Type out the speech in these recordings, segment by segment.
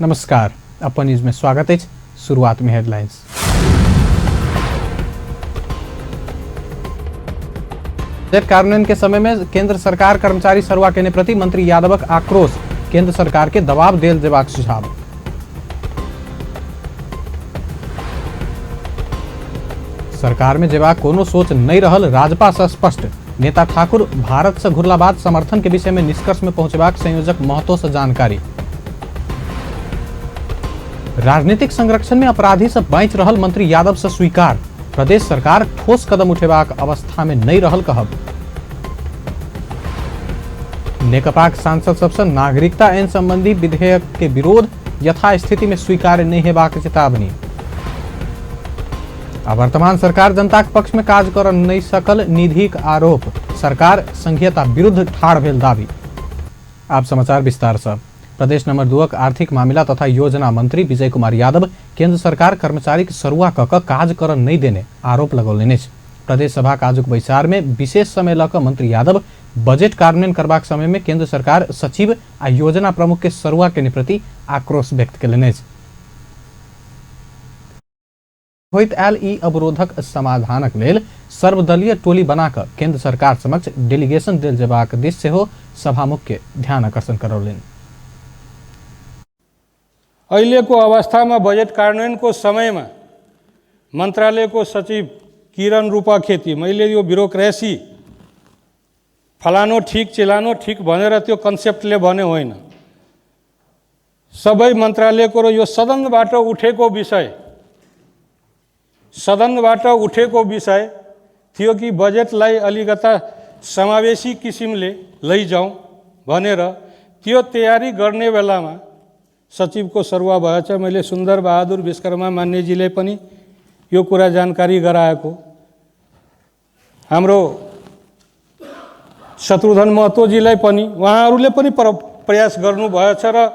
नमस्कार, अपन न्यूज में स्वागत अछि। शुरुआत में हेडलाइंस। बजट कार्यान्वयन के समय में केंद्र सरकार कर्मचारी सरुआ केने प्रति मंत्री यादवक आक्रोश, केंद्र सरकार के दबाव देल जेबाक सुझाव। सरकार में जेबाक कोनो सोच नहीं रहल, राजपा से स्पष्ट। नेता ठाकुर भारत से घुरला बाद समर्थन के विषय में निष्कर्ष में पहुंचबाक संयोजक महतो से जानकारी। राजनीतिक संरक्षण में अपराधी से बाँचि रहल मंत्री यादव से स्वीकार, प्रदेश सरकार ठोस कदम उठेबाक अवस्था में नहीं रहल कहब। नेकपाक सांसद सबसे नागरिकता ऐन संबंधी विधेयक के विरोध यथास्थिति में स्वीकार्य नहीं हेबाक चेतावनी। आ वर्तमान सरकार जनताक पक्ष में काज कर नहीं सकल निधिक आरोप, सरकार संघीयता विरुद्ध ठाढ़ भेल दावी। आप समाचार विस्तार से। प्रदेश नंबर 2 आर्थिक मामिला तथा योजना मंत्री विजय कुमार यादव केंद्र सरकार कर्मचारी के सरुआ क क काज कर नहीं देने आरोप लगौलनि अछि। प्रदेश सभा आजुक बैसार में विशेष समय लऽ कऽ मंत्री यादव बजट कार्यान्वयन करबाक समय में केंद्र सरकार सचिव आ योजना प्रमुख के सरुआ केने प्रति आक्रोश व्यक्त केलनि अछि। होइत आयल ई अवरोधक समाधानक लेल सर्वदलीय टोली बना कऽ केंद्र सरकार समक्ष डेलीगेशन देल जेबाक दिस सेहो सभामुख के ध्यान आकर्षण करौलनि। अहिलेको अवस्थामा बजेट कार्यान्वयनको समयमा मन्त्रालयको सचिव किरण रूपा खेती, मैले यो ब्युरोक्रेसी फलानो ठिक चिलानो ठिक भनेर त्यो कन्सेप्टले भने होइन, सबै मन्त्रालयको र यो सदनबाट उठेको विषय, सदनबाट उठेको विषय थियो कि बजेटलाई अलिकता समावेशी किसिमले लैजाउँ भनेर त्यो तयारी गर्ने बेलामा सचिवको सरुवा भएछ। मैले सुन्दर बहादुर विश्वकर्मा मान्यजीले पनि यो कुरा जानकारी गराएको, हाम्रो शत्रुघ्न महतोजीलाई पनि, उहाँहरूले पनि प्रयास गर्नुभएछ र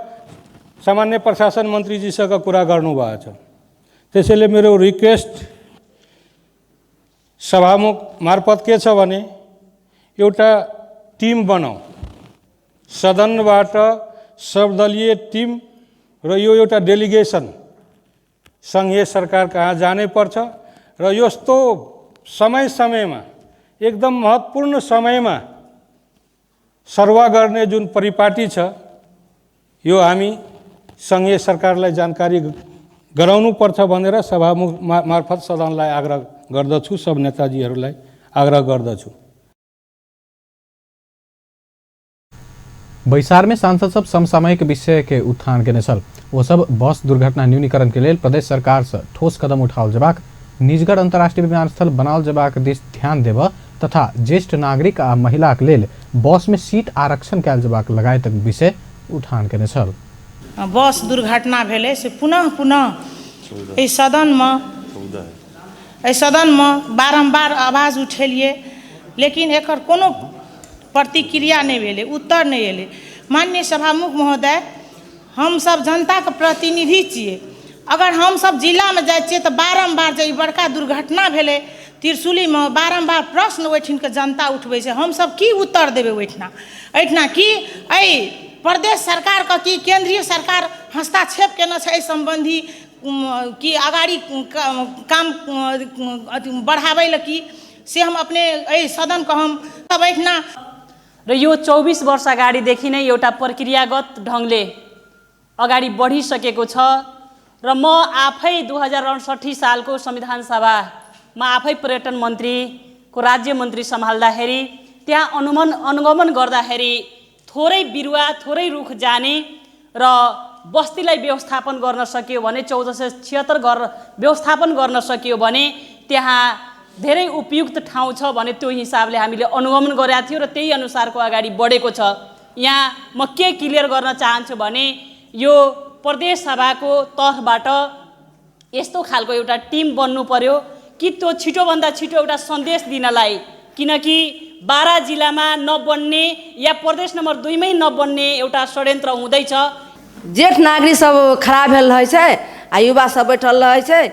सामान्य प्रशासन मन्त्रीजीसँग कुरा गर्नुभएछ। त्यसैले मेरो रिक्वेस्ट सभामुख मार्फत के छ भने एउटा टिम बनाऊ, सदनबाट सर्वदलीय टिम र यो एउटा डेलिगेसन सङ्घीय सरकार कहाँ जानै पर्छ र यस्तो समय समयमा एकदम महत्त्वपूर्ण समयमा सरुवा गर्ने जुन परिपाटी छ यो हामी सङ्घीय सरकारलाई जानकारी गराउनुपर्छ भनेर सभामुख मार्फत सदनलाई आग्रह गर्दछु, सब नेताजीहरूलाई आग्रह गर्दछु। बैसार में सांसद सब समसामयिक विषय के उत्थान केने छल। ओ सब बस दुर्घटना न्यूनीकरण के लेल प्रदेश सरकार से ठोस कदम उठाओल जेबाक, निजगढ़ अंतर्राष्ट्रीय विमानस्थल बनाओल जेबाक दिस ध्यान देब तथा ज्येष्ठ नागरिक आ महिला के लेल बस में सीट आरक्षण कयल जेबाक लगायतक विषय उठान केने छल। बस दुर्घटना भेलै से पुनः पुनः एहि सदनमे बारम्बार आवाज उठेलियै, लेकिन एकर कोनो प्रतिक्रिया नहि भेलै, उत्तर नहि एलै। माननीय सभामुख महोदय, हमसब जनताके प्रतिनिधि छियै। अगर हमसब जिलामे जाइ छियै तऽ बारम्बार जे ई बड़का दुर्घटना भेलै त्रिशूलीमे, बारम्बार प्रश्न ओहिठिनके जनता उठबै छै, हमसब की उत्तर देबै ओहिठिना? एहिठिना की एहि प्रदेश सरकारके की केन्द्रीय सरकार हस्ताक्षेप केने छै एहि सम्बन्धी, की अगाड़ी काम बढ़ाबै लए की, से हम अपने एहि सदनके हम तब एहिठिना। र यो 24 वर्ष अगाडिदेखि नै एउटा प्रक्रियागत ढङ्गले अगाडि बढिसकेको छ र म आफै 2068 सालको संविधान सभामा आफै पर्यटन मन्त्रीको राज्य मन्त्री सम्हाल्दाखेरि त्यहाँ अनुगमन गर्दाखेरि थोरै बिरुवा थोरै रुख जाने र बस्तीलाई व्यवस्थापन गर्न सकियो भने 1476 घर व्यवस्थापन गर्न सकियो भने त्यहाँ धेरै उपयुक्त ठाउँ छ भने त्यो हिसाबले हामीले अनुगमन गरेका थियौँ र त्यही अनुसारको अगाडि बढेको छ। यहाँ म के क्लियर गर्न चाहन्छु भने यो प्रदेश सभाको तर्फबाट यस्तो खालको एउटा टिम बन्नु पर्यो कि त्यो छिटोभन्दा छिटो एउटा सन्देश दिनलाई, किनकि 12 जिल्लामा नबन्ने या प्रदेश नम्बर 2 मै नबन्ने एउटा षड्यन्त्र हुँदैछ। जेठ नागरिक सब खड़ा भेल रहै छै आ युवा सब बैठल रहै छै,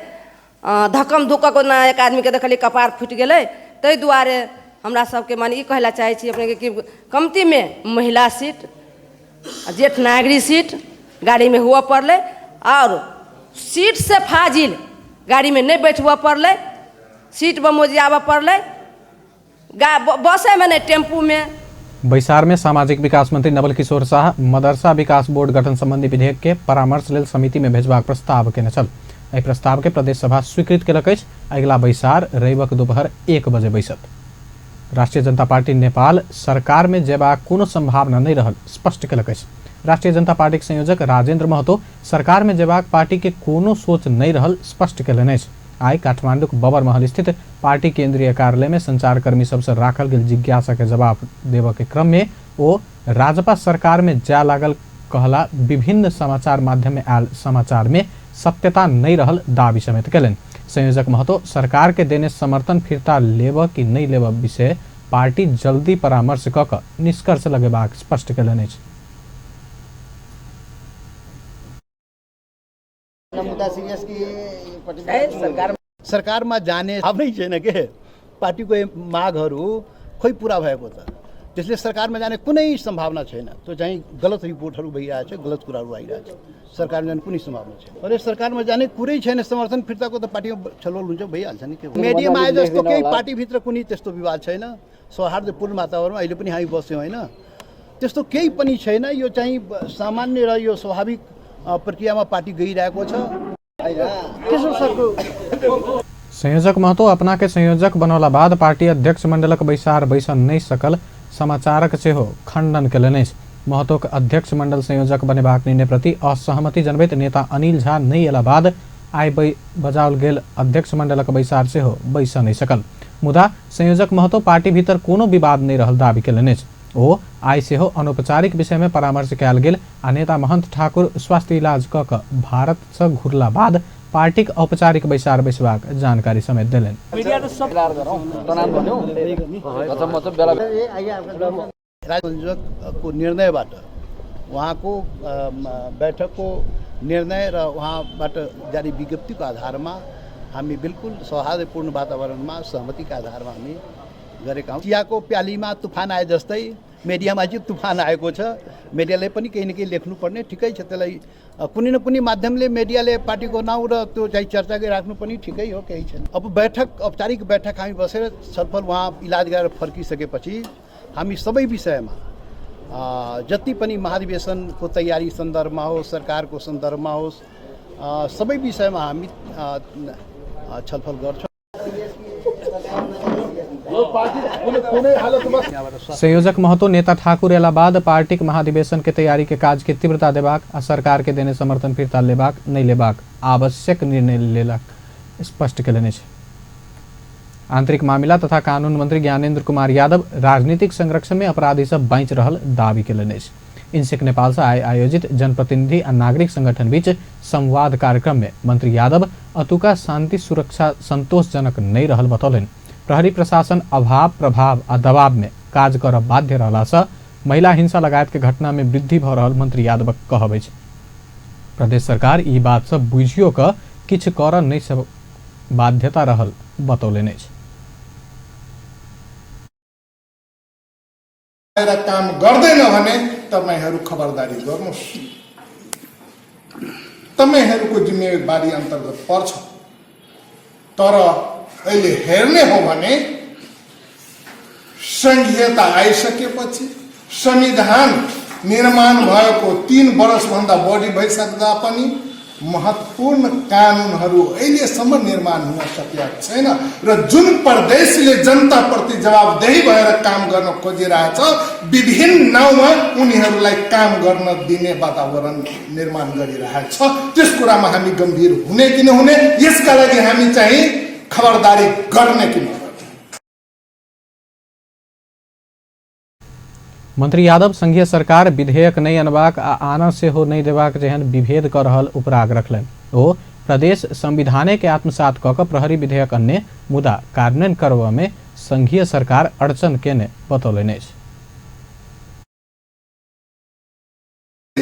धक्कम धुक्कक ओना एक आदमीके देखलियै कपार फुटि गेलै। ताहि दुआरे हमरा सबके माने ई कहै लए चाहै छी अपनेके कि कमतीमे महिला सीट, जेठ नागरिक सीट, गाड़ीमे हुअ पड़लै आओर सीटसँ फाजिल गाड़ीमे नहि बैठबऽ पड़लै, सीट बमोजियाबऽ पड़लै, बसेमे नहि टेम्पूमे। बैसार में सामाजिक विकास मंत्री नवल किशोर शाह मदरसा विकास बोर्ड गठन संबंधी विधेयक के परामर्श लेल समिति में भेजबाक प्रस्ताव केने छल। एहि प्रस्ताव के प्रदेश सभा स्वीकृत केलक अछि। अगिला बैसार रविक दुपहर 1 बजे बैसत। राष्ट्रीय जनता पार्टी नेपाल सरकार में जेबाक कोनो संभावना नहि रहल स्पष्ट केलक अछि। राष्ट्रीय जनता पार्टीक संयोजक राजेंद्र महतो सरकार में जेबाक पार्टी के कोनो सोच नहि रहल स्पष्ट केलनि अछि। आइ काठमांडूक बबर महल स्थित पार्टी केंद्रीय कार्यालय में संचारकर्मी सबसँ राखल गेल जिज्ञासा के जवाब देबऽ के क्रम में ओ राजपा सरकार में जाय लागल कहला विभिन्न समाचार माध्यम में आयल समाचार में सत्यता नहि रहल दावी समेत केलनि। संयोजक महतो सरकार के देने समर्थन फिर्ता लेबऽ कि नहि लेबऽ विषय पार्टी जल्दी परामर्श कऽ कऽ निष्कर्ष लगेबाक स्पष्ट केलनि अछि। मुद्दा सीरियस कि सरकारमा जाने आफ्नै छैन के पार्टीको मागहरू खोइ पुरा भएको त, त्यसले सरकारमा जाने कुनै सम्भावना छैन। त्यो चाहिँ गलत रिपोर्टहरू भइरहेछ, गलत कुराहरू आइरहेछ। सरकारमा जाने कुनै सम्भावना छैन। अरे सरकारमा जाने कुरै छैन। समर्थन फिर्ताको त पार्टीमा छलफल हुन्छ, भइहाल्छ नि। के मिडियामा आए जस्तो केही पार्टीभित्र कुनै त्यस्तो विवाद छैन। सौहार्दपूर्ण वातावरणमा अहिले पनि हामी बस्यौँ होइन, त्यस्तो केही पनि छैन। यो चाहिँ सामान्य र यो स्वाभाविक प्रक्रियामा पार्टी गइरहेको छ। संयोजक महतो अपना के संयोजक बनौला बाद पार्टी अध्यक्ष मंडलक बैसार बैस नहि सकल समाचारक सेहो खंडन केलनि अछि। महतोक अध्यक्ष मंडल संयोजक बनेबाक निर्णय प्रति असहमति जनबैत नेता अनिल झा नहि अयला बाद आइ बजाओल गेल अध्यक्ष मंडलक बैसार सेहो बैस नहि सकल। मुदा संयोजक महतो पार्टी भीतर कोनो विवाद नहि रहल दावी केलनि अछि। ओ आइ सेहो अनौपचारिक विषय में परामर्श कयल गेल आ नेता महंत ठाकुर स्वास्थ्य इलाज कऽ कऽ भारत सँ घुरला बाद पार्टीक औपचारिक बैसार बैसबाक जानकारी समेत देलनि। संयोजकको निर्णयबाट उहाँको बैठकको निर्णय र उहाँबाट जारी विज्ञप्तिको आधारमा हामी बिल्कुल सौहार्दपूर्ण वातावरणमा सहमतिका आधारमा हामी गरेका हौँ। चियाको प्यालीमा तुफान आए जस्तै मिडियामा चाहिँ तुफान आएको छ। मिडियाले पनि केही न केही लेख्नुपर्ने ठिकै छ, त्यसलाई कुनै न कुनै माध्यमले मिडियाले पार्टीको नाउँ र त्यो चाहिँ चर्चा गरिराख्नु पनि ठिकै हो, केही छैन। अब बैठक औपचारिक बैठक हामी बसेर छलफल उहाँ इलाज गरेर फर्किसकेपछि हामी सबै विषयमा जति पनि महाधिवेशनको तयारी सन्दर्भमा होस्, सरकारको सन्दर्भमा होस्, सबै विषयमा हामी छलफल गर्छौँ। संयोजक महतो नेता ठाकुर अयला बाद पार्टीक महाधिवेशन के तैयारी के काज के तीव्रता देबाक आ सरकार के देने समर्थन फिर्ता लेबाक नहि लेबाक आवश्यक निर्णय लेलक स्पष्ट केलनि अछि। आंतरिक मामिला तथा कानून मंत्री ज्ञानेन्द्र कुमार यादव राजनीतिक संरक्षण में अपराधी सब बाँचि रहल दावी केलनि अछि। इन्सेक नेपाल से आइ आयोजित जनप्रतिनिधि आ नागरिक संगठन बीच संवाद कार्यक्रम में मंत्री यादव अतुका शांति सुरक्षा संतोषजनक नहीं रहल बतौलनि। प्रहरी प्रशासन अभाव प्रभाव आ दबाव में काज करब बाध्य रहला से महिला हिंसा लगायत के घटना में वृद्धि भ रहल मंत्री यादवक कहब अछि। प्रदेश सरकार ई बात सब बुझियो क किछु कर नहीं सब बाध्यता रहल बतौलनि अछि। काम गर्दैन भने तपाईहरू खबरदारी गर्नुहोस्, तपाईहरूको जिम्मेवारी अन्तर्गत पर्छ। तर अहिले हेर्ने हो भने संघीयता आइसकेपछि संविधान निर्माण भएको 3 वर्षभन्दा बढी भइसक्दा पनि महत्त्वपूर्ण कानुनहरू अहिलेसम्म निर्माण हुन सकेका छैन र जुन प्रदेशले जनताप्रति जवाबदेही भएर काम गर्न खोजिरहेछ विभिन्न नाउँमा उनीहरूलाई काम गर्न दिने वातावरण निर्माण गरिरहेछ। त्यस कुरामा हामी गम्भीर हुने कि नहुने, यसका लागि हामी चाहिँ खबरदारी गर्ने कि नगर्ने। मंत्री यादव संघीय सरकार विधेयक नहि अनबाक आ आना सेहो नहि देबाक जेहन विभेद क रहल उपराग रखलनि। ओ प्रदेश संविधाने के आत्मसात क कऽ प्रहरी विधेयक अन्य मुदा कार्यान्वयन करबा में संघीय सरकार अड़चन केने बतौलनि अछि।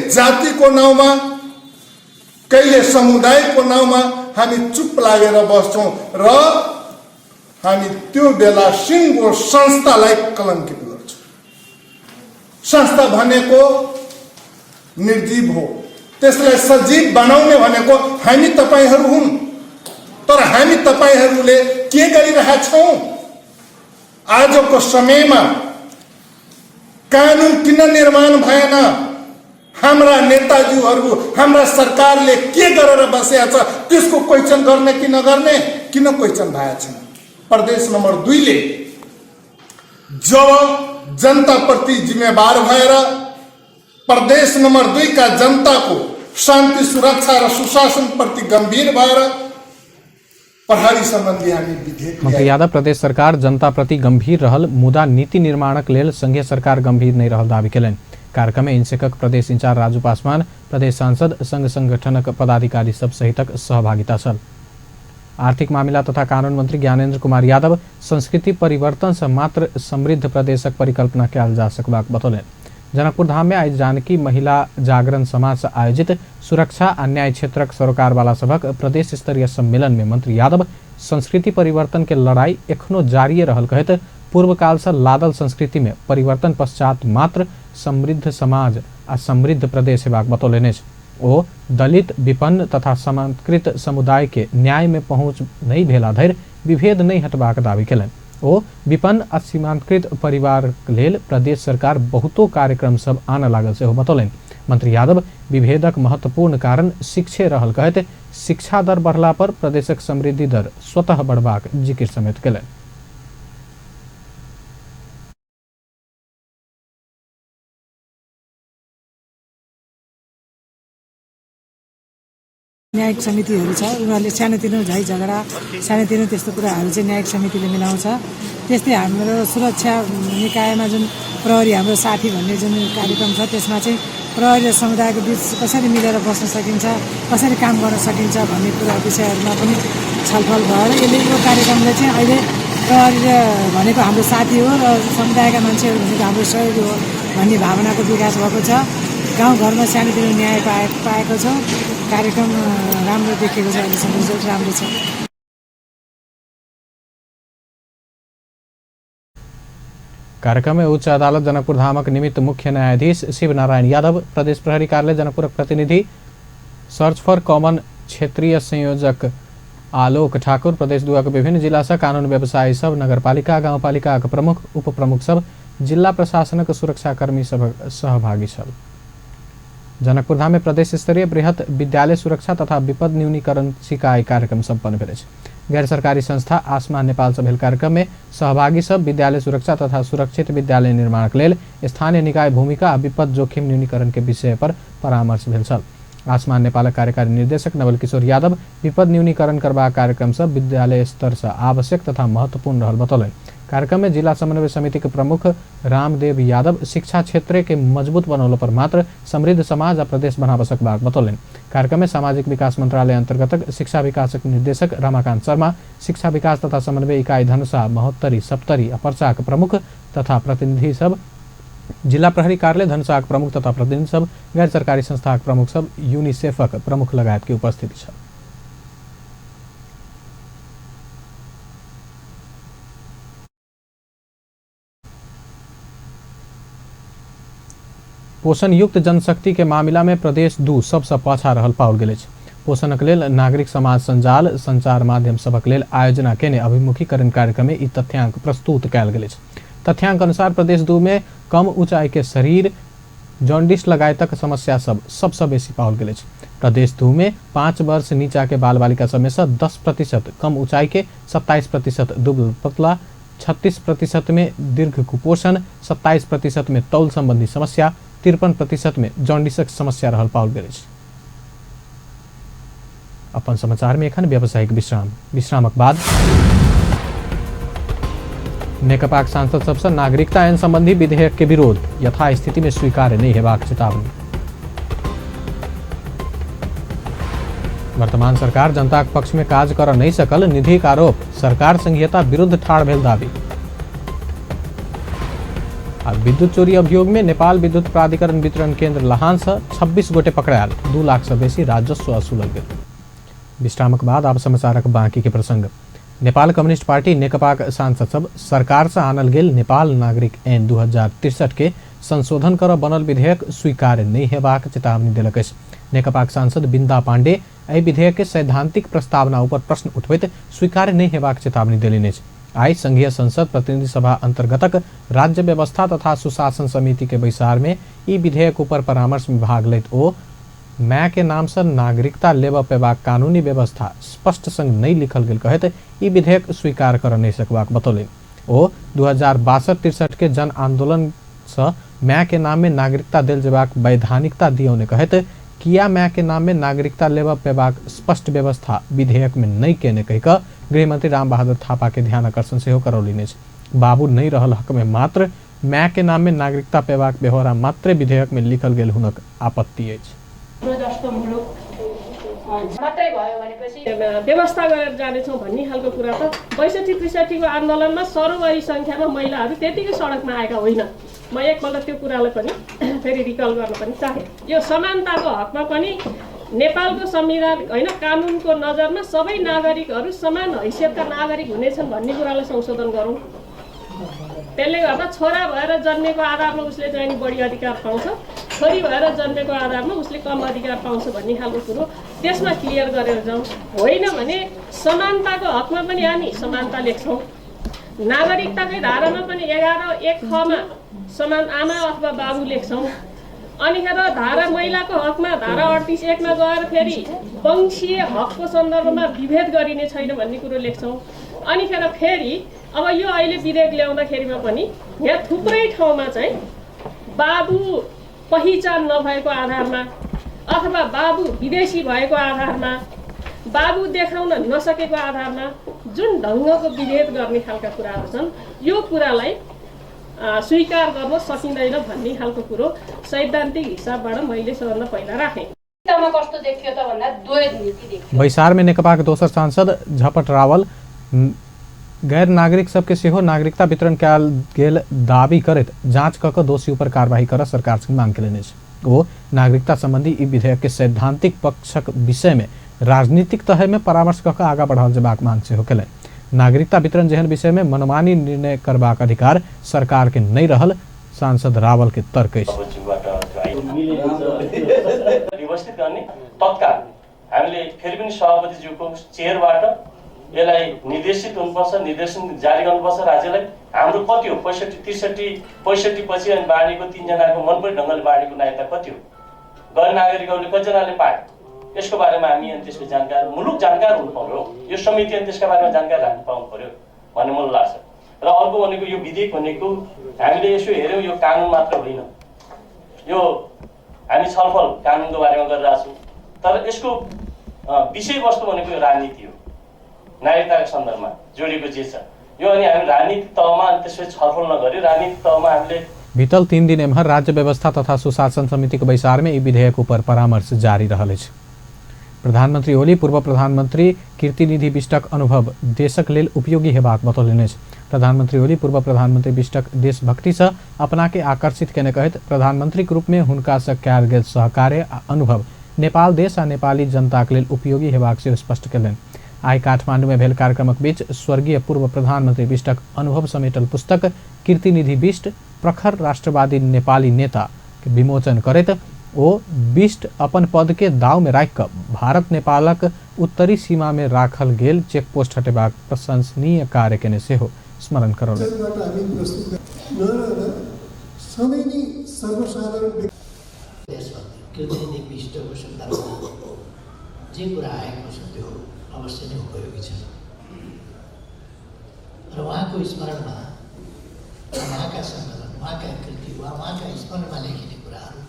जातिको नाउँमा कहिले समुदायको नाउँमा हामी चुप लागेर बस्छौँ र हामी त्यो बेला सिङ्गो संस्थालाई कलङ्कित गर्छौँ। संस्था भनेको निर्जीव हो, त्यसलाई सजीव बनाउने भनेको हामी तपाईहरू हुन्। तर हामी तपाईहरूले के गरिरहेका छौँ? आजको समयमा कानुन किन निर्माण भएन? हाम्रा नेताजीहरू, हाम्रा सरकारले के गरेर बसेको छ? त्यसको क्वेसन गर्ने कि नगर्ने? किन क्वेसन भएको छैन? प्रदेश नम्बर 2ले जब जनताप्रति जिम्मेवार भएर प्रदेश नम्बर 2 का जनताको शान्ति, सुरक्षा र सुशासनप्रति गम्भीर भएर प्रहरी सम्बन्धी हामी विधेयक मंत्री यादव प्रदेश सरकार जनता प्रति गंभीर रहल मुदा नीति निर्माणक लेल संघीय सरकार गंभीर नहीं रहल दावी केलनि। कार्यक्रम में इनसेकक प्रदेश इंचार्ज राजू पासवान, प्रदेश सांसद, संघ संगठनक पदाधिकारी सब सहितक सहभागिता छल। आर्थिक मामिला तथा कानून मंत्री ज्ञानेन्द्र कुमार यादव संस्कृति परिवर्तन से मात्र समृद्ध प्रदेशक परिकल्पना कयल जा सकबाक बतौलनि। जनकपुर धाम में आइ जानकी महिला जागरण समाज से आयोजित सुरक्षा आ न्याय क्षेत्रक सरोकारवाला सभक प्रदेश स्तरीय सम्मेलन में मंत्री यादव संस्कृति परिवर्तन के लड़ाई एखनो जारी रहल कहैत पूर्वकाल से लादल संस्कृति में परिवर्तन पश्चात मात्र समृद्ध समाज आ समृद्ध प्रदेश हेबाक बतौलनि अछि। ओ दलित, विपन्न तथा समांकृत समुदाय के न्याय में पहुंच नहीं भेला धरि विभेद नहीं हटबाक दावी केलनि। ओ विपन्न आ सीमांकृत परिवार लेल प्रदेश सरकार बहुतो कार्यक्रम सब आनऽ लागल सेहो बतौलनि। मंत्री यादव विभेदक महत्वपूर्ण कारण शिक्षे रहल कहैत शिक्षा दर बढ़ला पर प्रदेशक समृद्धि दर स्वतः बढ़बाक जिक्र समेत केलनि। न्यायिक समितिहरू छ, उनीहरूले सानोतिनो झै झगडा, सानोतिनो त्यस्तो कुराहरू चाहिँ न्यायिक समितिले मिलाउँछ। त्यस्तै हाम्रो सुरक्षा निकायमा जुन प्रहरी हाम्रो साथी भन्ने जुन कार्यक्रम छ, त्यसमा चाहिँ प्रहरी र समुदायको बिच कसरी मिलेर बस्न सकिन्छ, कसरी काम गर्न सकिन्छ भन्ने कुरा विषयहरूमा पनि छलफल भएर यसले यो कार्यक्रमले चाहिँ अहिले प्रहरी भनेको हाम्रो साथी हो र समुदायका मान्छेहरू भनेको हाम्रो सहयोगी हो भन्ने भावनाको विकास भएको छ। गाउँघरमा सानोतिनो न्याय पाएको छौँ। कार्यक्रम राम्रो देखिएको छ, अहिलेसम्म रिजल्ट राम्रो छ। कार्यक्रम में उच्च अदालत जनकपुर धामक निमित्त मुख्य न्यायाधीश शिवनारायण यादव, प्रदेश प्रहरी कार्यालय जनकपुरक प्रतिनिधि, सर्च फॉर कॉमन क्षेत्रीय संयोजक आलोक ठाकुर, प्रदेश 2 के विभिन्न जिला से कानून व्यवसायी सब, नगरपालिका, गाउँपालिका के प्रमुख, उप प्रमुख सब, जिला प्रशासनक सुरक्षाकर्मी सब सहभागी छल। जनकपुर धाम में प्रदेश स्तरीय बृहत विद्यालय सुरक्षा तथा विपद न्यूनीकरण सिकाई कार्यक्रम सम्पन्न भेल अछि। गैर सरकारी संस्था आसमान नेपाल से भेल कार्यक्रम में सहभागी सब विद्यालय सुरक्षा तथा सुरक्षित विद्यालय निर्माण के लेल स्थानीय निकाय भूमिका आ विपद जोखिम न्यूनीकरण के विषय पर परामर्श भेल छल। आसमान नेपालक कार्यकारी निर्देशक नवल किशोर यादव विपद न्यूनीकरण करबाक कार्यक्रम सब विद्यालय स्तर से आवश्यक तथा महत्वपूर्ण रहल बतौलनि। कार्यक्रम में जिला समन्वय समिति के प्रमुख रामदेव यादव शिक्षा क्षेत्र के मजबूत बनौला पर मात्र समृद्ध समाज आ प्रदेश बनाब सकबाक बतौलनि। कार्यक्रम में सामाजिक विकास मंत्रालय अंतर्गत शिक्षा विकासक निर्देशक रमाकांत शर्मा, शिक्षा विकास तथा समन्वय इकाई धनुषा, महोत्तरी, सप्तरी आ पर्चाक प्रमुख तथा प्रतिनिधि सब, जिला प्रहरी कार्यालय धनुषाक प्रमुख तथा प्रतिनिधि सब, गैर सरकारी संस्थाक प्रमुख सब, यूनिसेफक प्रमुख लगायत के उपस्थिति छल। पोषण युक्त जनशक्ति के मामिला में प्रदेश 2 सबसँ पाछा रहल पाओल गेल अछि। पोषणक लेल नागरिक समाज संजाल संचार माध्यम सभक लेल आयोजना केने अभिमुखीकरण कार्यक्रम में ई तथ्यांक प्रस्तुत कयल गेल अछि। तथ्यांक अनुसार प्रदेश 2 में कम ऊंचाई के शरीर, जॉन्डिस लगायतक समस्या सब सबसँ बेसी पाओल गेल अछि। प्रदेश 2 में 5 वर्ष नीचा के बाल बालिका सब में से 10% कम ऊंचाई के, 27% दुबल पतला, 36% में दीर्घ कुपोषण, 27% में तौल संबंधी समस्या, 53% में जॉन्डिसक समस्या रहल पाओल गेल अछि। अपन समाचार में एखन व्यावसायिक विश्राम। विश्रामक बाद नेकपाक सांसद सबसँ नागरिकता ऐन संबंधी विधेयक के विरोध, यथास्थिति में स्वीकार्य नहीं हेबाक चेतावनी। वर्तमान सरकार जनताक पक्ष में काज कर नहीं सकल, निधिक आरोप, सरकार संघीयता विरुद्ध ठाढ़ भेल दावी। आ विद्युत चोरी अभियोग में नेपाल विद्युत प्राधिकरण वितरण केंद्र लहान से 26 गोटे पकड़ायल, 2 लाख से बेसी राजस्व वसूलल गेल। विश्रामक बाद आब समाचारक बाकी के प्रसंग। नेपाल कम्युनिस्ट पार्टी नेकपाक सांसद सब सरकार से आनल गेल नेपाल नागरिक ऐन 2063 के संशोधन कर बनल विधेयक स्वीकार्य नहीं हेबाक चेतावनी देलक अछि। नेकपाक सांसद बिन्दा पांडे एहि विधेयक के सैद्धांतिक प्रस्तावना ऊपर प्रश्न उठबैत स्वीकार्य नहि हेबाक चेतावनी देलनि अछि। आइ संघीय संसद प्रतिनिधि सभा अंतर्गतक राज्य व्यवस्था तथा सुशासन समिति के बैसार में ई विधेयक ऊपर परामर्श में भाग लैत ओ माय के नाम से नागरिकता लेबऽ पेबाक कानूनी व्यवस्था स्पष्ट संग नहि लिखल गेल कहैत ई विधेयक स्वीकार कर नहि सकबाक बतौलनि। ओ 2062-63 के जन आंदोलन से माय के नाम में नागरिकता देल जेबाक वैधानिकता दियौने कहैत किया माय के नाम में नागरिकता लेबऽ पेबाक स्पष्ट व्यवस्था विधेयक में नहि केने कहि कऽ गृहमंत्री रामबहादुर थापा के ध्यान आकर्षण सेहो करौलनि अछि। बाबू नहि रहल हक में मात्र माय के नाम में नागरिकता पेबाक व्यवहार मात्रे विधेयक में लिखल गेल हुनक आपत्ति अछि। मात्रै भयो भनेपछि व्यवस्था गरेर जानेछौँ भन्ने खालको कुरा त 62-63 को आन्दोलनमा सरोवारी सङ्ख्यामा महिलाहरू त्यतिकै सडकमा आएका होइन। म एकपल्ट त्यो कुरालाई पनि फेरि रिकल गर्न पनि चाहे। यो समानताको हकमा पनि नेपालको संविधान होइन कानुनको नजरमा सबै नागरिकहरू समान हैसियतका नागरिक हुनेछन् भन्ने कुरालाई संशोधन गरौँ। त्यसले गर्दा छोरा भएर जन्मेको आधारमा उसले चाहिँ नि बढी अधिकार पाउँछ, छोरी भएर जन्मेको आधारमा उसले कम अधिकार पाउँछ भन्ने खालको कुरो त्यसमा क्लियर गरेर जाउँ। होइन भने समानताको हकमा पनि हामी समानता लेख्छौँ, नागरिकताकै धारामा पनि 11(1) ख मा समान आमा अथवा बाबु लेख्छौँ, अनिखेर धारा महिलाको हकमा धारा 38(1) मा गएर फेरि वंशीय हकको सन्दर्भमा विभेद गरिने छैन भन्ने कुरो लेख्छौँ। अनिखेर फेरि अब यो अहिले विधेयक ल्याउँदाखेरिमा पनि यहाँ थुप्रै ठाउँमा चाहिँ बाबु पहिचान नभएको आधारमा अथवा बाबु विदेशी भएको आधारमा, बाबु देखाउन नसकेको आधारमा जुन ढङ्गको विभेद गर्ने खालका कुराहरू छन्, यो कुरालाई स्वीकार गर्न सकिँदैन भन्ने खालको कुरो सैद्धान्तिक हिसाबबाट मैले सबभन्दा पहिला राखेँ। कस्तो देखियो त भन्दा द्वैत नीति देखियो। बैसार में नेकपाक दोसर सांसद झपट रावल गैर नागरिक सबके सेहो नागरिकता वितरण कयल गेल दावी करैत जांच कऽ कऽ दोषी ऊपर कार्रवाई कर सरकार से मांग केलनि अछि। ओ नागरिकता संबंधी ई विधेयक के सैद्धांतिक पक्षक विषय में राजनीतिक तह में परामर्श कऽ कऽ आगाँ बढ़ाओल जेबाक मांग सेहो केलनि। नागरिकता वितरण जेहन विषय में मनमानी निर्णय करबाक अधिकार सरकार के नहि रहल सांसद रावल के तर्क अछि। व्यवस्थित गर्ने तत्काल हामीले फेरि पनि सभापतिज्यूको चेयरबाट यसलाई निर्देशित हुनुपर्छ, निर्देशन जारी गर्नुपर्छ राज्यलाई। हाम्रो कति हो 65, 63, 65 पछि अनि बाँडेको 3 जनाको मनपरी ढङ्गले बाँडेको नागरिकता कति हो, गैर नागरिकहरूले कतिजनाले पाए, यसको बारेमा हामी अनि त्यसको जानकार मुलुक जानकार हुनु पर्यो, यो समिति अनि त्यसका बारेमा जानकारी राख्नु पाउनु पर्यो भन्ने मलाई लाग्छ। र अर्को भनेको यो विधेयक भनेको हामीले यसो हेऱ्यौँ, यो कानुन मात्र होइन, यो हामी छलफल कानुनको बारेमा गरिरहेछौँ, तर यसको विषयवस्तु भनेको यो राजनीति हो, नागरिकताको सन्दर्भमा जोडिएको जे छ यो। अनि हामी राजनीतिक तहमा अनि त्यसपछि छलफल नगरी राजनीतिक तहमा हामीले बीतल 3 दिन एम्हर राज्य व्यवस्था तथा सुशासन समितिको बैसार में ई विधेयक ऊपर परामर्श जारी रहल अछि। प्रधानमंत्री ओली पूर्व प्रधानमंत्री कीर्तिनिधि बिष्टक अनुभव देशक लेल उपयोगी हेबाक बतौलनि अछि। प्रधानमंत्री ओली पूर्व प्रधानमंत्री बिष्टक देशभक्ति से अपना के आकर्षित केने कहैत प्रधानमंत्री के रूप में हुनका से कयल गेल सहकार्य आ अनुभव नेपाल देश आ नेपाली जनताक लेल उपयोगी हेबाक से स्पष्ट केलनि। आइ काठमांडू में भेल कार्यक्रमक बीच स्वर्गीय पूर्व प्रधानमंत्री बिष्टक अनुभव समेटल पुस्तक कीर्तिनिधि बिष्ट प्रखर राष्ट्रवादी नेपाली नेता के विमोचन करैत ओ बिष्ट अपन पद के दाव में राखि कऽ भारत नेपालक उत्तरी सीमा में राखल गेल चेकपोस्ट हटेबाक प्रशंसनीय कार्य केने सेहो स्मरण करौलनि। जे कुरा आएको छ त्यो अवश्य नै उपयोगी छ र उहाँको स्मरणमा उहाँका सङ्कलन, उहाँका कृति वा उहाँका स्मरणमा लेखिने कुराहरू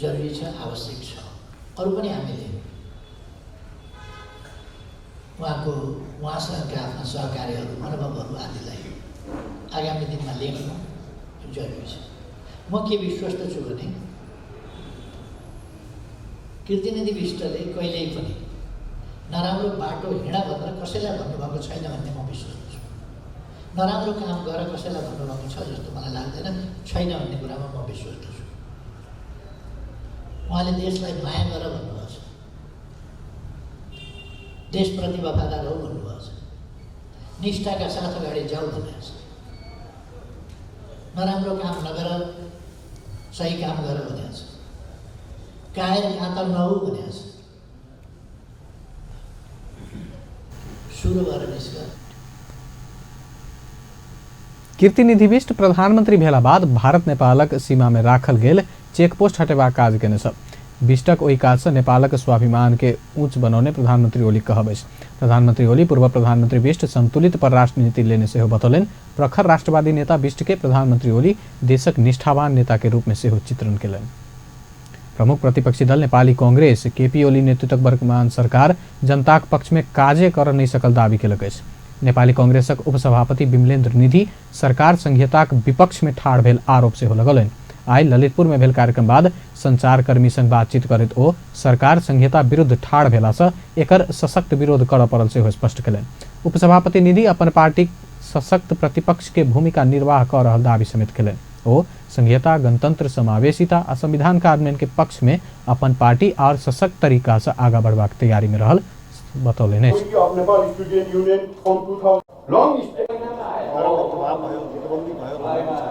जरुरी छ, आवश्यक छ। अरू पनि हामीले उहाँको उहाँसँगका आफ्ना सहकार्यहरू, अनुभवहरू आदिलाई आगामी दिनमा लेख्नु जरुरी छ। म के विश्वस्त छु भने कीर्तिनिधि विष्टले कहिल्यै पनि नराम्रो बाटो हिँड भनेर कसैलाई भन्नुभएको छैन भन्ने म विश्वस्त छु। नराम्रो काम गर कसैलाई भन्नुभएको छ जस्तो मलाई लाग्दैन, छैन भन्ने कुरामा म विश्वस्त छु। उहाँले देशलाई माया गर भन्नुभएको छ, देशप्रति वफादार हो भन्नुभएको छ, निष्ठाका साथ अगाडि जाऊ भनेको छ, नराम्रो काम नगर सही काम गर भनेको छ। कायर कातर नहौ भनेको छ। सुरु भएर निस्क। कीर्तिनिधि विष्ट प्रधानमंत्री भेला बाद भारत नेपालक सीमा में राखल गेल चेकपोस्ट हटेबाक काज केने छ। विष्टक ओहि काज से नेपालक स्वाभिमान के ऊंच बनौने प्रधानमंत्री ओली कहब अछि। प्रधानमंत्री ओली पूर्व प्रधानमंत्री विष्ट संतुलित परराष्ट्र नीति लेने सेहो बतौलनि। प्रखर राष्ट्रवादी नेता विष्ट के प्रधानमंत्री ओली देशक निष्ठावान नेता के रूप में सेहो चित्रण केलनि। प्रमुख प्रतिपक्षी दल नेपाली कांग्रेस केपी ओली नेतृत्वक वर्तमान सरकार जनताक पक्ष में काजे कर नहि सकल दावी केलक अछि। नेपाली कांग्रेसक उपसभापति बिमलेन्द्र निधि सरकार संघीयताक विपक्ष में ठाढ़ भेल आरोप सेहो लगौलनि। आइ ललितपुर में भेल कार्यक्रम बाद संचारकर्मी संग बातचीत करैत ओ सरकार संघीयता विरुद्ध ठाढ़ भेलासँ एकर सशक्त विरोध करऽ पड़ल सेहो स्पष्ट केलनि। उपसभापति निधि अपन पार्टी सशक्त प्रतिपक्ष के भूमिका निर्वाह कऽ रहल दावी समेत केलनि। ओ संघीयता, गणतंत्र, समावेशिता आ संविधान कार्यान्वयन के पक्ष में अपन पार्टी और सशक्त तरीका से आगा बढ़बाक तैयारी में रहल बतौलनि अछि। नराम्रो प्रभाव भयो, गुटबन्दी भयो भनेको छ।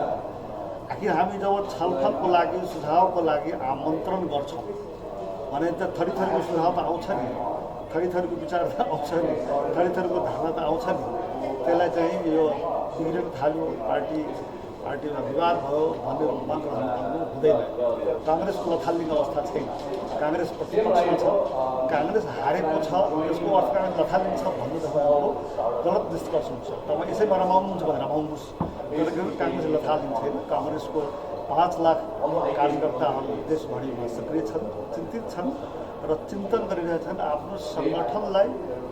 आखिर हामी जब छलफलको लागि, सुझावको लागि आमन्त्रण गर्छौँ भने त थरी थरीको सुझाव त आउँछ नि, थरी थरीको विचार त आउँछ नि, थरी थरीको धारणा त आउँछ नि। त्यसलाई चाहिँ यो बिग्रिन थाल्यो, पार्टीमा विवाद भयो भन्ने रूपमा ग्रहण गर्नु हुँदैन। काङ्ग्रेसको लथालिङ्ग अवस्था छैन, काङ्ग्रेस प्रतिपक्षमा छ, काङ्ग्रेस हारेको छ, त्यसको अर्थ काङ्ग्रेस लथालिङ्ग छ भन्नु तपाईँको गलत निष्कर्ष हुन्छ। तपाईँ यसैमा रमाउनुहुन्छ भने रमाउनुहोस्, तर काङ्ग्रेस लथालिङ्ग छैन। काङ्ग्रेसको 5 लाख कार्यकर्ताहरू देशभरिमा सक्रिय छन्, चिन्तित छन् र चिन्तन गरिरहेछन् आफ्नो सङ्गठनलाई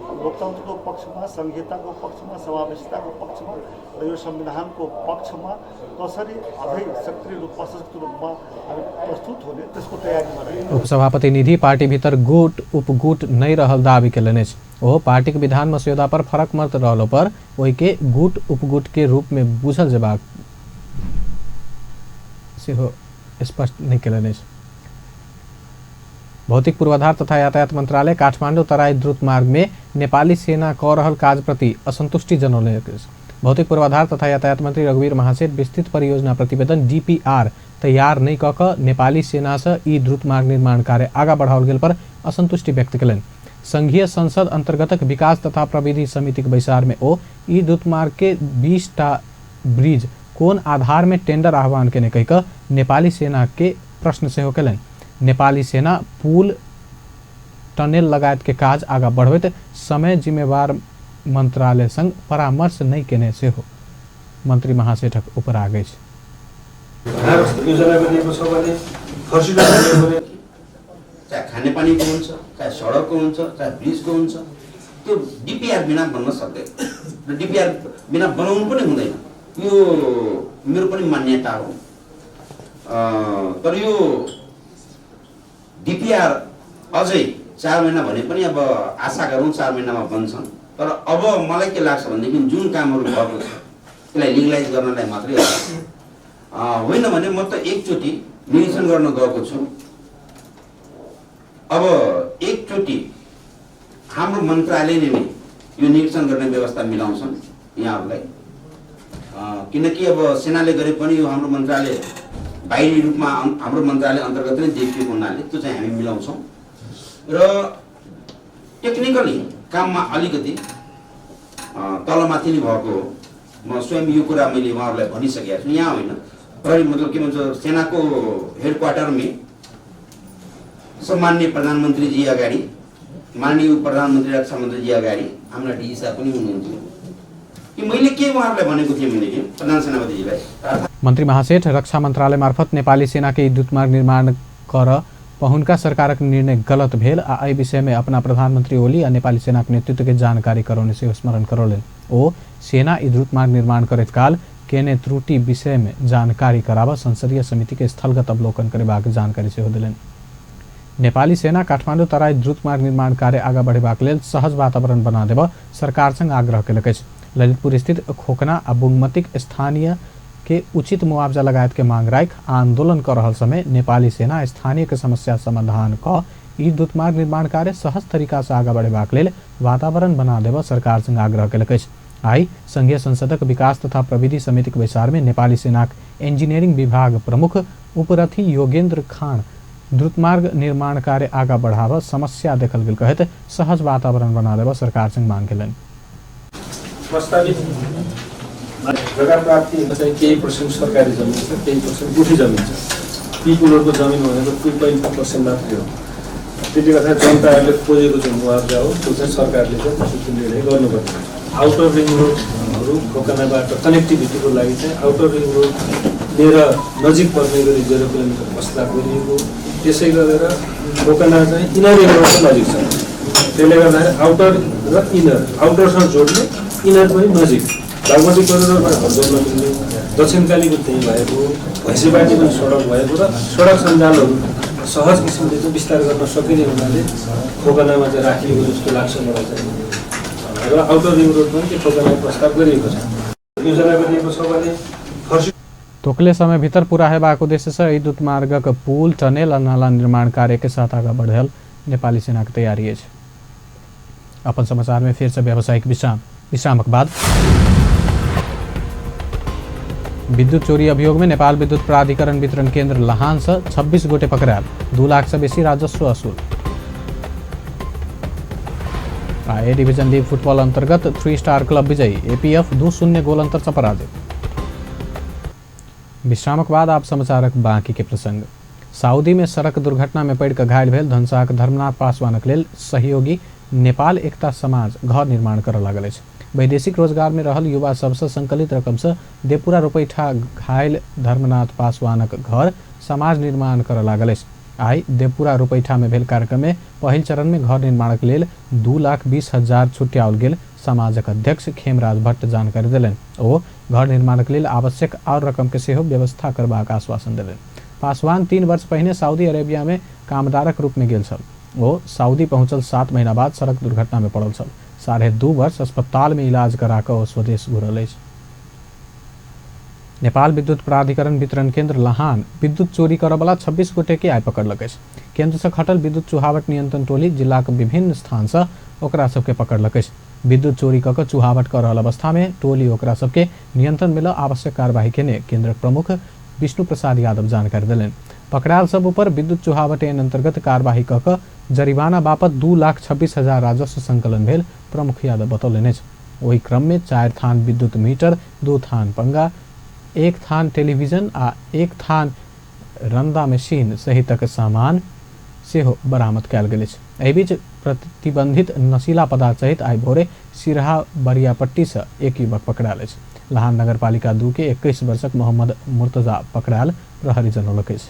लोकतन्त्रको पक्षमा, संहिताको पक्षमा, समावेशिताको पक्षमा र यो संविधानको पक्षमा कसरी अझै सक्रिय रूपमा, सशक्त रूपमा हामी प्रस्तुत हुने त्यसको तयारीमा रहेको। उपसभापति निधि पार्टी भीतर गुट उपगुट नहि रहल दावी केलनि अछि। ओ पार्टीक विधान मस्यौदा पर फरक मत रहलो पर ओहि के गुट उपगुट के रूप में बुझल जेबाक सेहो स्पष्ट नहि केलनि अछि। भौतिक पूर्वाधार तथा यातायात मंत्रालय काठमाडौँ तराई द्रुत मार्ग में नेपाली सेना कऽ रहल काज प्रति असंतुष्टि जनौने अछि। भौतिक पूर्वाधार तथा यातायात मंत्री रघुवीर महासेठ विस्तृत परियोजना प्रतिवेदन डीपीआर तैयार नहि कऽ कऽ नेपाली सेनासँ ई द्रुत मार्ग निर्माण कार्य आगा बढ़ाओल गेल पर असंतुष्टि व्यक्त केलनि। संघीय संसद अंतर्गतक विकास तथा प्रविधि समितिक बैसार में ओ ई द्रुत मार्ग के 20टा ब्रिज कोन आधार में टेंडर आह्वान केने कहि कऽ नेपाली सेना के प्रश्न सेहो केलनि। नेपाली सेना पुल टनेल लगायत के काज आगा बढ़बैत समय जिम्मेवार मंत्रालय संग परामर्श नहि केने सेहो मंत्री महासेठक उपराग अछि। चाहे खानेपानीको हुन्छ, चाहे सडकको हुन्छ, चाहे ब्रिजको हुन्छ, त्यो डिपिआर बिना बन्न सक्दैन र डिपिआर बिना बनाउनु पनि हुँदैन। यो मेरो पनि मान्यता हो। तर यो डिपिआर अझै 4 महिना भने पनि अब आशा गरौँ 4 महिनामा बन्छन्। तर अब मलाई के लाग्छ भनेदेखि जुन कामहरू भएको छ त्यसलाई लिगलाइज गर्नलाई मात्रै होइन भने म त एकचोटि निरीक्षण गर्न गएको छु। अब एकचोटि हाम्रो मन्त्रालयले नै यो निरीक्षण गर्ने व्यवस्था मिलाउँछन् यहाँहरूलाई, किनकि अब सेनाले गरे पनि यो हाम्रो मन्त्रालय बाहिरी रूपमा हाम्रो मन्त्रालय अन्तर्गत नै देखिएको हुनाले त्यो चाहिँ हामी मिलाउँछौँ र टेक्निकली काममा अलिकति तलमाथि नै भएको हो। म स्वयं यो कुरा मैले उहाँहरूलाई भनिसकेको छु। यहाँ होइन, प्रहरी मतलब के भन्छ सेनाको हेडक्वार्टरमै सम्माननीय प्रधानमन्त्रीजी अगाडि, माननीय उप प्रधानमन्त्री रक्षा मन्त्रीजी अगाडि हाम्रा डिजी साहब पनि हुनुहुन्थ्यो कि मैले के उहाँहरूलाई भनेको थिएँ भनेदेखि प्रधान सेनापतिजीलाई। मन्त्री महासेठ रक्षा मन्त्रालय मार्फत नेपाली सेना के द्रुत मार्ग निर्माण कर पहुनका सरकारक निर्णय गलत भेल आ एहि विषय में अपना प्रधानमंत्री ओली आ नेपाली सेनाक नेतृत्व के जानकारी करौने सेहो स्मरण करौलनि। ओ सेना ई द्रुत मार्ग निर्माण करैत काल केने त्रुटि विषय में जानकारी कराबऽ संसदीय समिति के स्थलगत अवलोकन करेबाक जानकारी सेहो देलनि। नेपाली सेना काठमाडौँ तराई द्रुत मार्ग निर्माण कार्य आगा बढ़ेबाक लेल सहज वातावरण बना देबऽ सरकार संग आग्रह केलक अछि। ललितपुर स्थित खोकना आ बुंगमतीक स्थानीय के उचित मुआवजा लगायत के मांग राखि आंदोलन कर रहल समय नेपाली सेना स्थानीय के समस्या समाधान क ई द्रुतमार्ग निर्माण कार्य सहज तरीका से आगा बढ़ेबाक लेल वातावरण बना देबऽ सरकार संग आग्रह केलक अछि। आइ संघीय संसदक विकास तथा प्रविधि समितिक बैसार में नेपाली सेनाक इंजीनियरिंग विभाग प्रमुख उपरथी योगेंद्र खान द्रुतमार्ग निर्माण कार्य आगा बढ़ाव समस्या देखल गेल कहैत सहज वातावरण बना देब सरकार संग मांग केलनि। प्रस्तावित जग्गा प्राप्ति चाहिँ केही पर्सेन्ट सरकारी जमिन छ, केही पर्सेन्ट गुठी जमिन छ। पिपुलहरूको जमिन भनेको 2.2% मात्रै हो। त्यसले गर्दा जनताहरूले खोजेको जुन मुआवजा हो त्यो चाहिँ सरकारले चाहिँ त्यसको निर्णय गर्नुपर्ने हुन्छ। आउटर रिङ रोडहरू खोकनाबाट कनेक्टिभिटीको लागि चाहिँ आउटर रिङ रोड लिएर नजिक पर्ने गरी 0 किलोमिटर प्रस्ताव गरिएको, त्यसै गरेर खोकना चाहिँ इनर रिङ रोडको नजिक छ। त्यसले गर्दाखेरि आउटर र इनर, आउटरसँग जोड्ने, इनर पनि नजिक, बागमती करिडोरमा जोड्न मिल्ने, दक्षिणकालीको त्यहीँ भएको, भैँसेबाटी पनि सडक भएको र सडक सञ्जालहरू सहज किसिमले चाहिँ विस्तार गर्न सकिने हुनाले खोकनामा चाहिँ राखिएको जस्तो लाग्छ मलाई चाहिँ। र आउटर रिङ रोड पनि त्यो खोकनामा प्रस्ताव गरिएको छ, योजना गरिएको छ भने फर्सी तोकले समय भीतर पूरा हेबाक उद्देश्य से एहि द्रुतमार्गक पुल, टनेल आ नाला निर्माण कार्य के साथ आगा बढ़ल नेपाली सेनाक तैयारी अछि। अपन समाचार में फिर से व्यावसायिक विश्राम। विश्रामक बाद विद्युत चोरी अभियोग में नेपाल विद्युत प्राधिकरण वितरण केंद्र लहान से 26 गोटे पकड़ायल, 2 लाख से बेसी राजस्व असूल। आ ए डिवीजन लीग फुटबॉल अंतर्गत 3 स्टार क्लब विजयी, एपीएफ 2-0 गोल अंतर से पराजित। विश्रामक बाद आप समाचारक बाकी के प्रसंग। सऊदी में सड़क दुर्घटना में पड़ि कऽ घायल भेल धनसाक धर्मनाथ पासवानक लेल सहयोगी नेपाल एकता समाज घर निर्माण करऽ लागल अछि। वैदेशिक रोजगार में रहल युवा सबसँ संकलित रकमसँ देवपुरा रुपैठा घायल धर्मनाथ पासवानक घर समाज निर्माण करऽ लागल अछि। आइ देवपुरा रुपैठा में भेल कार्यक्रम में पहिल चरण में घर निर्माणक लेल 2,20,000 छुट्याओल गेल समाजक अध्यक्ष खेमराज भट्ट जानकारी देलनि। ओ घर निर्माणक लेल आवश्यक आओर रकम के सेहो व्यवस्था करबाक आश्वासन देलनि। पासवान 3 वर्ष पहिने सऊदी अरेबिया में कामदारक रूप में गेल छल। ओ सऊदी पहुंचल 7 महीना बाद सड़क दुर्घटना में पड़ल छल। 2.5 वर्ष अस्पताल में इलाज करा कऽ ओ स्वदेश घुरल अछि। नेपाल विद्युत प्राधिकरण वितरण केंद्र लहान विद्युत चोरी करऽवला 26 गोटे के आइ पकड़लक अछि। केंद्र से खटल विद्युत चुहावट नियंत्रण टोली जिलाक विभिन्न स्थान से ओकरा सबके पकड़लक अछि। विद्युत चोरी कऽ चुहावट कऽ रहल अवस्था में टोली ओकरा सबके नियंत्रण में लऽ आवश्यक कार्यवाही केने केंद्रक प्रमुख विष्णु प्रसाद यादव जानकारी देलनि। पकड़ायल सब ऊपर विद्युत चुहावट ऐन अंतर्गत कार्यवाही कऽ कऽ जरिमाना बापत 2,26,000 राजस्व संकलन भेल प्रमुख यादव बतौलनि अछि। ओहि क्रम में 4 थान विद्युत मीटर, 2 थान पंगा, 1 थान टेलीविजन आ 1 थान रंदा मशीन सहितक सामान सेहो बरामद कयल गेल अछि। एहि बीच प्रतिबंधित नशीला पदार्थ सहित आइ भोरे सिरहा बरियापट्टी से एक युवक पकड़ायल अछि। लहान नगरपालिका 2 के 21 वर्षक मोहम्मद मुर्तजा पकड़ायल प्रहरी जनौलक अछि।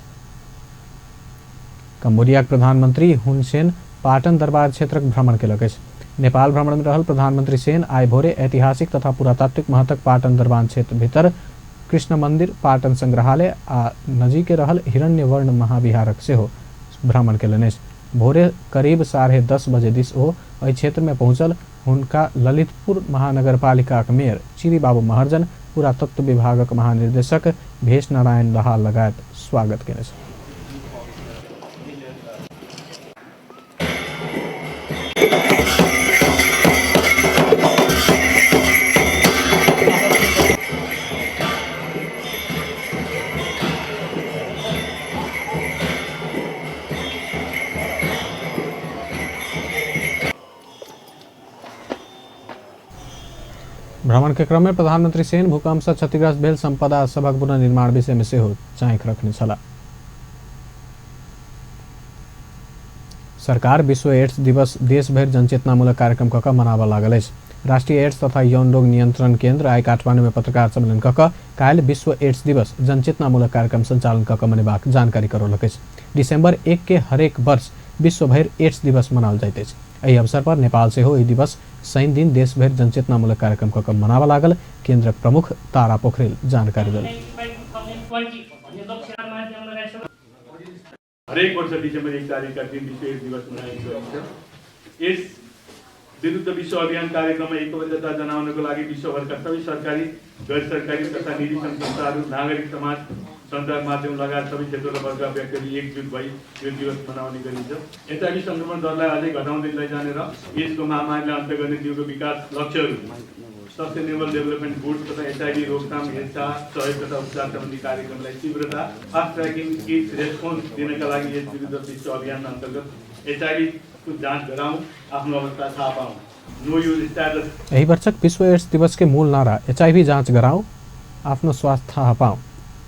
कंबोडियाक प्रधानमंत्री हुन सेन पाटन दरबार क्षेत्रक भ्रमण केलक अछि। नेपाल भ्रमण में रहल प्रधानमंत्री सेन आइ भोरे ऐतिहासिक तथा पुरातात्विक महत्वक पाटन दरबार क्षेत्र भीतर कृष्ण मंदिर, पाटन संग्रहालय आ नजीके रहल हिरण्यवर्ण महाविहारक सेहो भ्रमण केलनि अछि। भोरे करीब 10:30 बजे दिस ओ एहि क्षेत्र में पहुंचल हुनका ललितपुर महानगरपालिकाक मेयर चिरी बाबू महर्जन, पुरातत्व विभागक महानिर्देशक भेष नारायण दाहाल लगायत स्वागत केने छल। भ्रमण के क्रम में प्रधानमंत्री सेन भूकंप से क्षतिग्रस्त भेल संपदा सभक पुनर्निर्माण विषय में सेहो चाँखि रखने छलाह। सरकार विश्व एड्स दिवस देशभरि जनचेतनामूलक कार्यक्रम कऽ मनाबऽ लागल अछि। राष्ट्रीय एड्स तथा यौन रोग नियंत्रण केंद्र आइ काठमांडू में पत्रकार सम्मेलन कऽ काल्हि विश्व एड्स दिवस जनचेतनामूलक कार्यक्रम संचालन कऽ मनेबाक जानकारी करौलक अछि। दिसंबर 1 के हरेक वर्ष विश्वभरि एड्स दिवस मनाओल जाइत अछि। एहि अवसर पर नेपाल सेहो ई दिवस शनि दिन देशभरि जनचेतनामूलक कार्यक्रम कऽ मनाबऽ लागल केंद्रक प्रमुख तारा पोखरेल जानकारी देलनि। हरेक वर्ष डिसेम्बर 1 तारिकका दिन विश्व एड्स दिवस मनाइने गरिन्छ। एड्स विरुद्ध विश्व अभियान कार्यक्रममा एकबद्धता जनाउनको लागि विश्वभरका सबै सरकारी, गैर सरकारी तथा निजी सङ्घ संस्थाहरू, नागरिक समाज, सञ्चार माध्यम लगायत सबै क्षेत्र र वर्गका व्यक्तिहरू एकजुट भई यो दिवस मनाउने गरिन्छ। एचआइभी सङ्क्रमण दरलाई अझै घटाउँदै लैजाने र एड्सको महामारीलाई अन्त्य गर्ने दिगो विकास लक्ष्यहरू सस्टेनेबल डेभलपमेन्ट गुड्स तथा एचआईभी रोकथाम, हेरचाह, सहयोग तथा उपचार सम्बन्धी कार्यक्रमलाई तीव्रता, फास्ट ट्र्याकिङ एड्स रेस्पोन्स दिनका लागि एड्स विरुद्ध विश्व अभियान अन्तर्गत एचआईभीको जाँच गराउँ, आफ्नो अवस्था थाहा पाऊँ, नो your status. एहि वर्षक विश्व एड्स दिवस के मूल नारा एचआईवी जाँच गराऊँ, आफ्नो स्वास्थ्य थाहा पाऊँ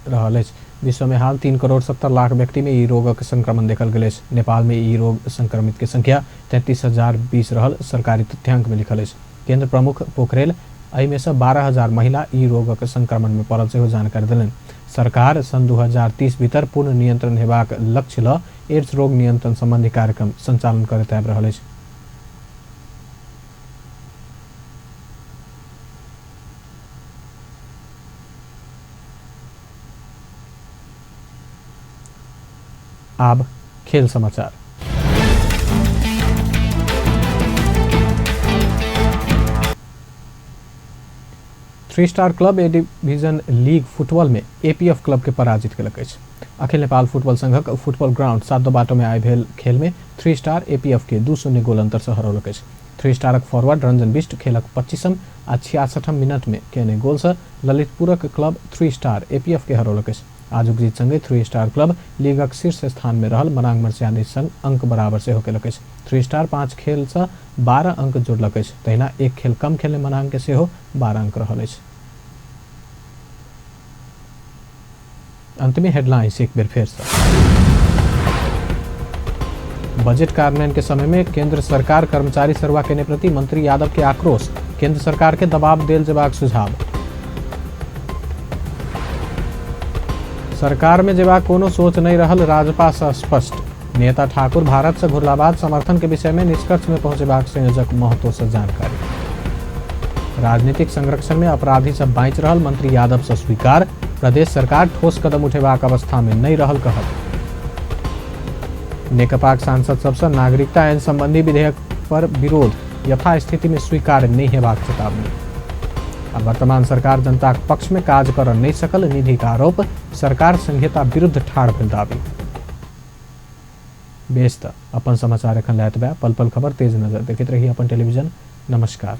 रहल अछि। विश्व में हाल 3 करोड़ 70 लाख व्यक्ति में ई रोगक संक्रमण देखल गेल अछि। नेपाल में ई रोग संक्रमित के संख्या 33,020 रहल सरकारी तथ्यांक में लिखल अछि। केंद्र प्रमुख पोखरेल एहिमे सँ 12,000 महिला ई रोगक संक्रमण में पड़ल सेहो जानकारी देलनि। सरकार सन् 2030 भीतर पूर्ण नियंत्रण हेबाक लक्ष्य ल एड्स रोग नियंत्रण संबंधी कार्यक्रम संचालन करैत आबि रहल अछि। आब खेल समाचार। Three star club A division league football में एपीएफ क्लब के पराजित केलक अछि। अखिल नेपाल फुटबॉल संघक फुटबॉल ग्राउंड सातो बाटो में आइ भेल खेल में थ्री स्टार एपीएफ के 2-0 गोल अंतर से हरौलक अछि। थ्री स्टारक फॉरवर्ड रंजन बिष्ट खेलक 25म आ 66म मिनट में केने गोल से ललितपुरक क्लब थ्री स्टार एपीएफ के हरौलक अछि। आजुक जीत संगे थ्री स्टार क्लब लीगक शीर्ष स्थान में रहल मनांग मर्सियानी संग अंक बराबर सेहो केलक अछि। थ्री स्टार 5 खेल से 12 अंक जोड़लक अछि, तहिना एक खेल कम खेलने मनांग के सेहो 12 अंक रहल अछि। अंत में हेडलाइंस एक बेर फेर से। बजट कार्यान्वयन के समय में केंद्र सरकार कर्मचारी सरुआ केने प्रति मंत्री यादव के आक्रोश, केंद्र सरकार के दबाव देल जेबाक सुझाव। सरकार में जेबाक कोनो सोच नहीं रहल राजपा से स्पष्ट। नेता ठाकुर भारत से घुरला बाद समर्थन के विषय में निष्कर्ष में पहुंचेबाक संयोजक महतो से जानकारी। राजनीतिक संरक्षण में अपराधी सब बाँचि रहल मंत्री यादव से स्वीकार, प्रदेश सरकार ठोस कदम उठेबाक अवस्था में नहीं रहल कहल। नेकपाक सांसद सबसे नागरिकता ऐन संबंधी विधेयक पर विरोध, यथास्थिति में स्वीकार नहीं हेबाक चेतावनी। आ वर्तमान सरकार जनताक पक्ष में काज कर नहीं सकल निधि का आरोप, सरकार संहिता विरुद्ध ठाढ़ भेल दावी। बेस त अपन समाचार एखन लैत बा पल पल खबर तेज नजर देखैत रही अपन टेलीविजन। नमस्कार।